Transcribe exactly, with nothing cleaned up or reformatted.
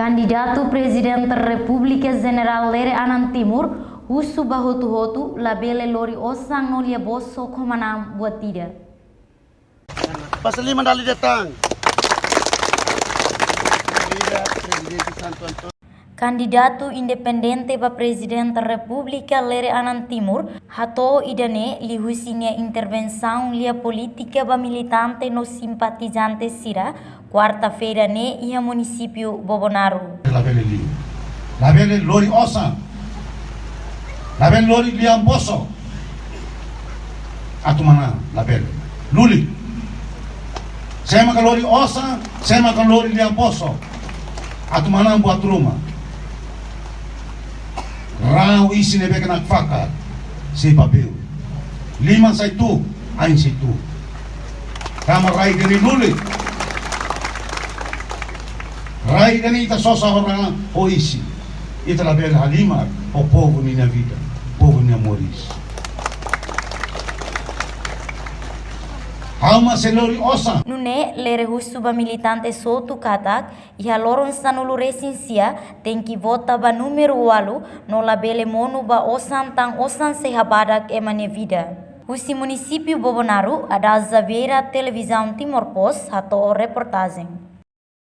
Kandidatu Prezidente Repúblika Jenerál Lere Anan Timur husu ba hotu-hotu labele lori osan no lia bosok ho manán buat ida. Pasa lima dali datang. Kandidatu independente ba Prezidente Repúblika Lere Anan Timur hato'o ida-ne'e liuhusi nia intervensaun lia polítika ba militante no simpatizante sira, kuarta-feira ne'e iha munisípiu Bobonaro. Labele liu. Labele lori osan. Labele lori lian bosok. Atu manán, labele. Lulik. Sé maka lori osan, sé maka lori lian bosok. Atu manán buat ruma. Raan ho isin ne'ebé ke nakfakat. Sei papéu. Liman sai tuuk, ain sei tuuk. Tanba rai ida-ne'e lulik. Rai ida-ne'e ita sosa ho raan ho isin. Ita labele halimar ho povu nia vida, povu nia moris. Ha'u mak sei lori osan. Nune'e Lere husu ba militante hotu katak, iha loron sanulu-resin-sia, tenke vota ba númeru ualu, no labele monu ba osan tan osan sei habadak ema nia vida. Husi munisípiu Bobonaro, Adaza Vieira, Televizaun Timor Post, hato'o reportajen.